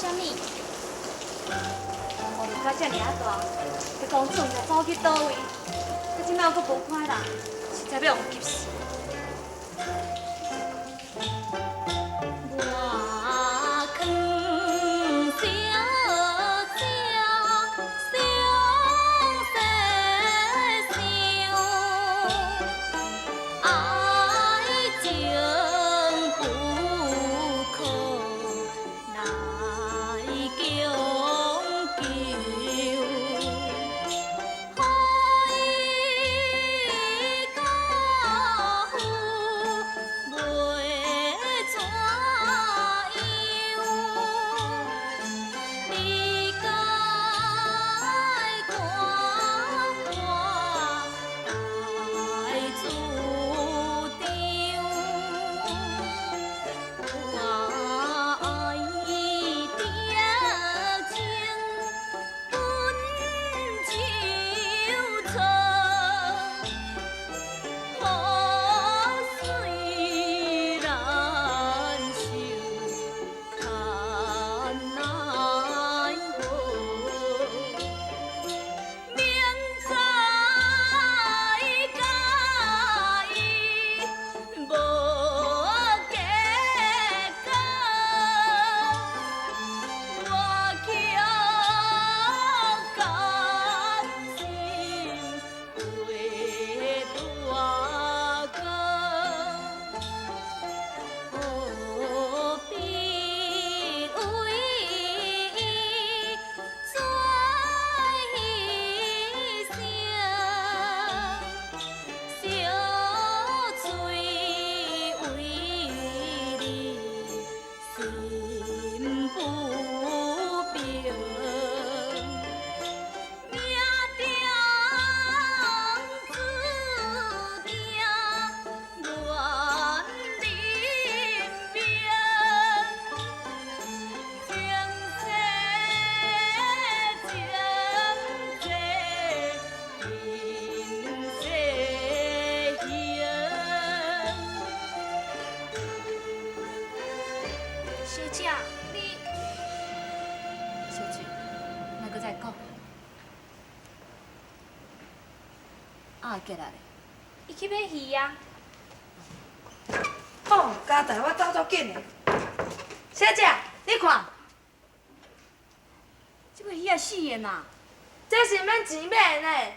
啥物？误会到遮爾仔大，這公主毋知走去佗位，到這擺閣無看人，實在欲予急死。我囥小姐相世想，愛情不可來強求，何以辜負袂怎樣？你該看我大主張，我愛定情本就錯，何時難受堪奈何？明知佮伊無結果，我卻甘心為大哥，何必為伊做犧牲？小翠為你心不平，命中注定怨人命，前世情債今世還。小姐，你小水，莫閣再講。阿杰啊咧，伊去買魚啊。哦，佳代，我走足緊的。小姐，你看，這尾魚仔死的嘛？這是免錢買的呢。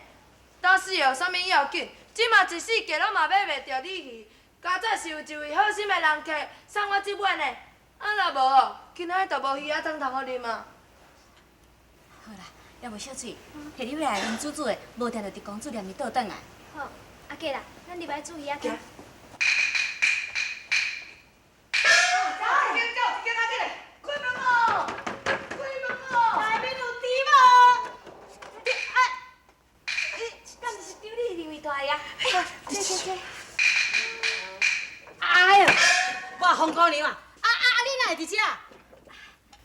當時有啥物要緊？這馬一世界攏嘛買袂著鯉魚。佳哉是有一位好心的人客送我這尾呢。啊，若無，今仔日就無魚仔湯通予啉啊。好啦，猶無小水，提你回來啉煮煮的，無定就直公主連伊倒轉來。好，阿杰啦，咱入來煮魚仔湯。走，一間仔緊來，開門哦！開門哦！內面有豬無？啊，敢毋是丟你認為大爺？這這這。哎呦，哇，馮姑娘啊，啊啊啊！你哪會佇遮？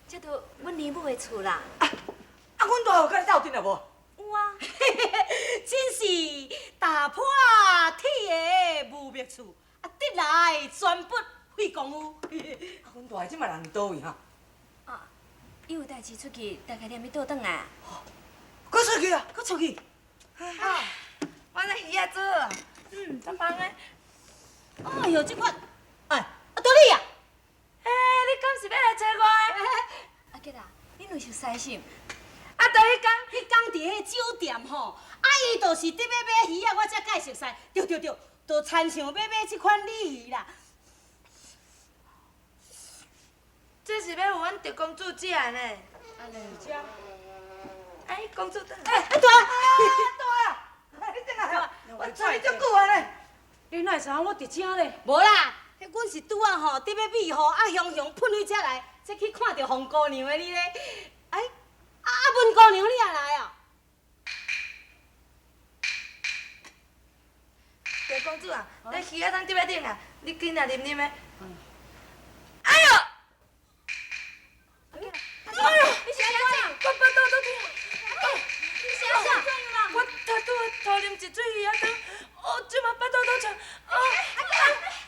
這都阮姨母的厝啦。啊，阮大有佮你鬥陣了無？有啊。真是踏破鐵鞋無覓處，啊，得來全不費工夫。啊，阮大這馬人佇佗位哈？啊，伊有代誌出去，大概連伊倒轉來。閣出去啊？閣出去？啊，我這魚仔煮啊，足香的。哎呦，這款，哎，啊，倒你啊！欸，你敢是欲來揣我的？阿杰啊，你若熟似是毋？啊，就彼工，彼工佇彼酒店吼，啊，伊就是佇欲買魚仔，我才佮伊熟似。對對對，就親像欲買這款鯉魚啦。這是欲予阮嫡公主食的呢。按呢？食。哎，公主轉來。哎，大，大，你轉來啊！我揣你足久啊咧。你哪會知影我佇遮咧？無啦，阮是拄仔吼，佇欲米雨，啊，雄雄噴去遮來，才去看著馮姑娘的你咧。哎，啊啊，文姑娘你也來哦？大公主啊，這魚仔湯佇欲冷啊，你緊來啉啉的。哎呦！哎呦！你是按怎？我腹肚足疼。你是按怎？我頭拄仔偷啉一喙魚仔湯，哦，這馬腹肚足痛。啊啊！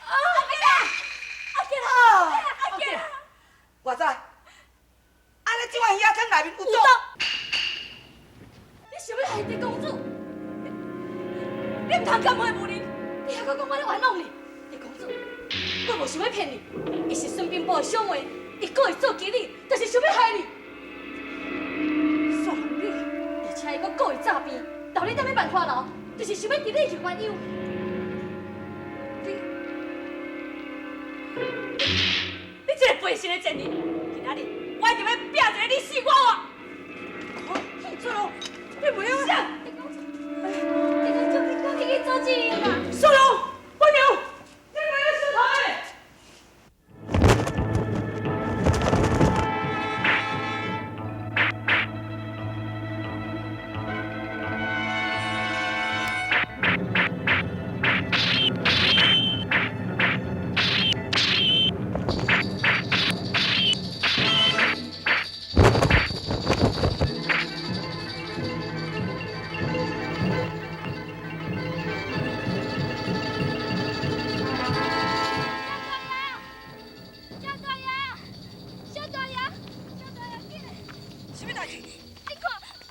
阿杰啦！阿杰啦！阿杰！我知。啊，你毋通甘爱无仁，你还阁讲我咧冤枉你？李公子，我无想欲骗你，伊是孙兵部的小妹，伊故意做妓女，就是想欲害你。雪红你，而且伊阁故意诈病，留你踮咧万花楼，就是想欲伫你去鸳鸯。你这个背信的贱人，今仔日我一定欲拼一个你死我活！雪龙，你袂用啥？李公子，李公子，你赶紧去阻止伊啦！雪龙，温娘，你袂用相抬。小大爷，小大爷，小大爷，紧来！啥物代志？你看，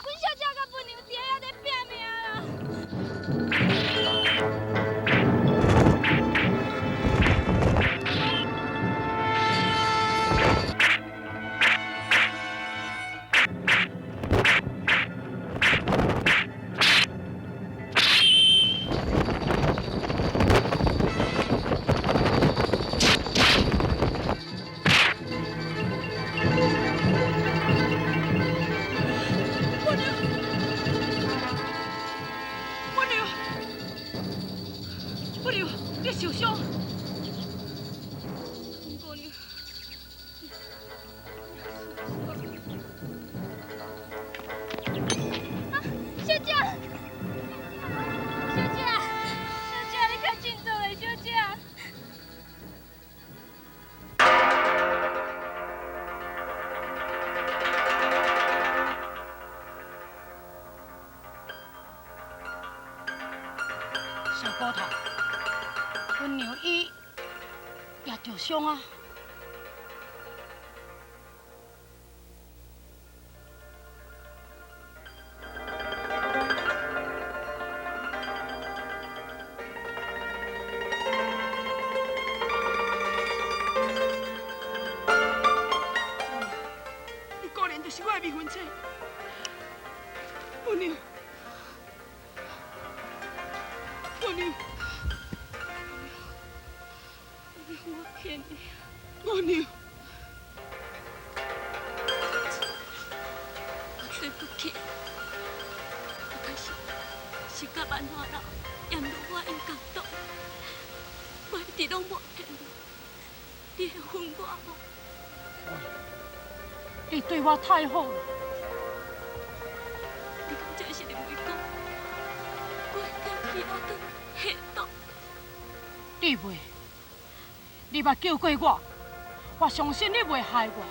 阮小姐佮文娘伫遐咧拼命啦！温娘，温娘，温娘，你受伤？红姑娘，小姐，小姐，小姐，你较振作咧，小姐。小骨头，阮娘伊也著伤啊。你果然就是我的未婚妻，温娘，温娘，我骗你。温娘，我对不起，我确实是佮万花楼阎罗我因共党，我一直拢无骗你，你会恨我无？你对我太好了，你敢真是认为讲，我会当去阿顿下毒？你袂，你捌救过我，我相信你袂害我。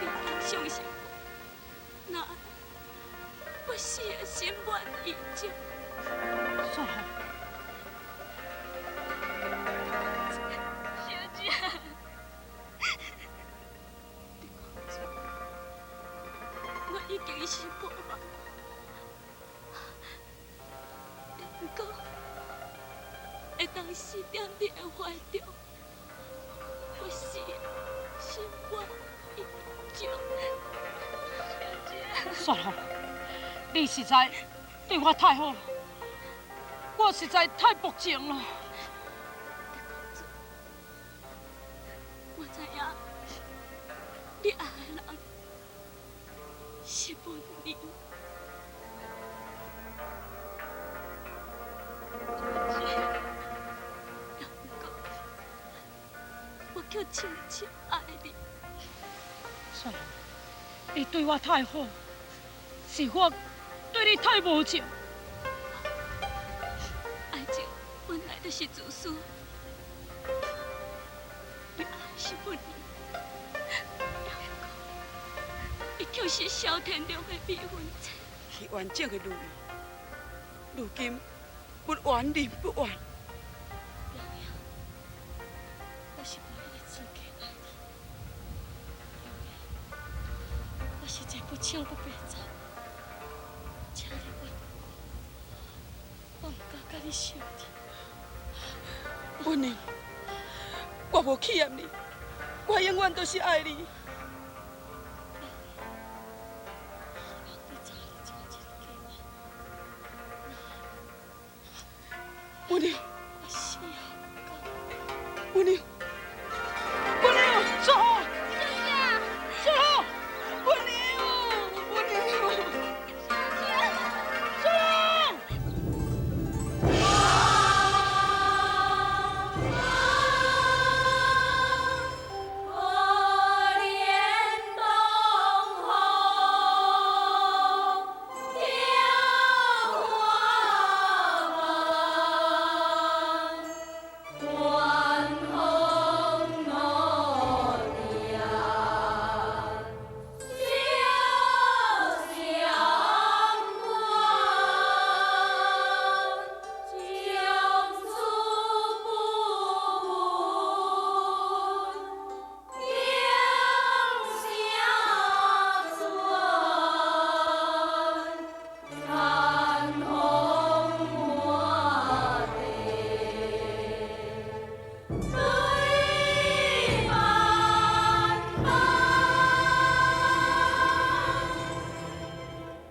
你通相信我？那我死也心满意足。雪红，小姐，你讲我已经是破梦，不过会当死踮你的怀中，我死的心满意足。小姐，雪红，你实在对我太好了，我实在太薄情了。我知影你爱的人是文娘。也毋过，我却深深爱你。雪红，你对我太好，是我对你太无情。爱情本来就是自私，你爱是文娘，也毋过，伊却是萧天良的未婚妻。是完整的如意，如今不完人不完。娘娘，我是无彼个资格爱你，因为我实在不笑阁白走，请你原谅我。你相见。文娘，我無欺騙你，我永遠都是愛你。文娘，文娘。